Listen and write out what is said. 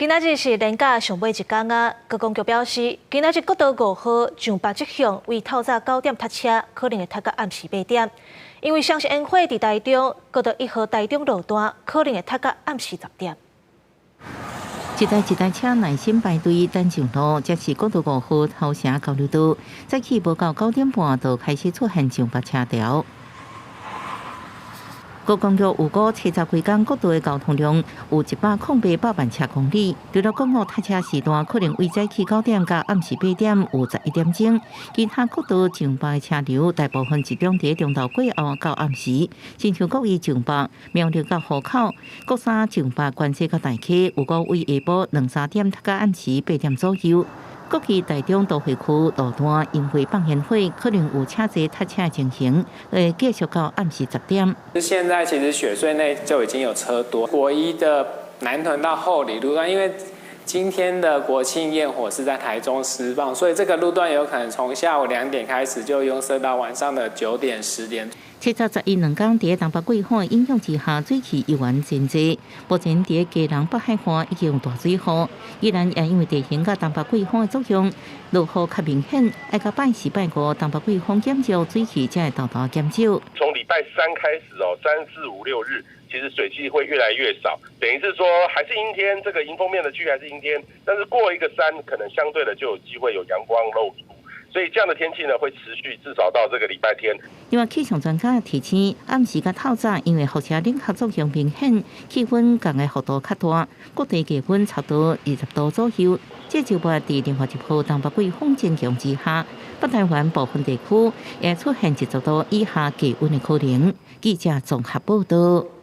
今仔日是連假上尾一工啊！觀光局表示，今仔日國道五號上北側向為透早九點塞車，可能會塞到暗時八點。因為雙十煙火佇台中，國道一號台中路段可能會塞到暗時十點。一台一台車耐心排隊等上路，這是國道五號頭城交流道，早起無夠九點半就開始出現上北車潮。觀光局預估七十幾工國道的交通量有一百零八百萬車公里，除了講五塞車時段可能為早起九點到暗時八點有十一點鐘，其他國道上北車流大部分集中佇中晝過後到暗時，親像各位上北、苗栗到湖口、國三上北關西到大溪，預估為下晡兩三點到暗時八點左右。國際台中都會區路段因為放煙火，可能有車濟塞車情形，會繼續到暗時十點。現在其實雪隧內就已經有車多，國一的南屯到后里路段，因為今天的國慶焰火是在台中施放，所以這個路段有可能從下午2點開始就擁塞到晚上的9點10點。七十十一兩工佇東北季風影響之下，水汽依然真濟。目前佇基隆北海岸已經有大水雨，宜蘭也因為地形佮東北季風的作用，落雨較明顯。愛到拜四拜五，東北季風減少，水汽才會沓沓減少。從禮拜三開始哦，三四五六日，其實水汽會越來越少，等於是說還是陰天，這個迎風面的區域還是陰天，但是過一個山，可能相對的就有機會有陽光露出。所以這樣的天氣呢，會持續至少到這個禮拜天。另外，氣象專家提醒，暗時佮透早，因為輻射冷卻作用明顯，氣溫降的幅度較大，各地氣溫差不多二十度左右。這週末佇另外一波東北季風增強之下，北台灣部分地區會出現二十度以下低溫的可能。記者綜合報道。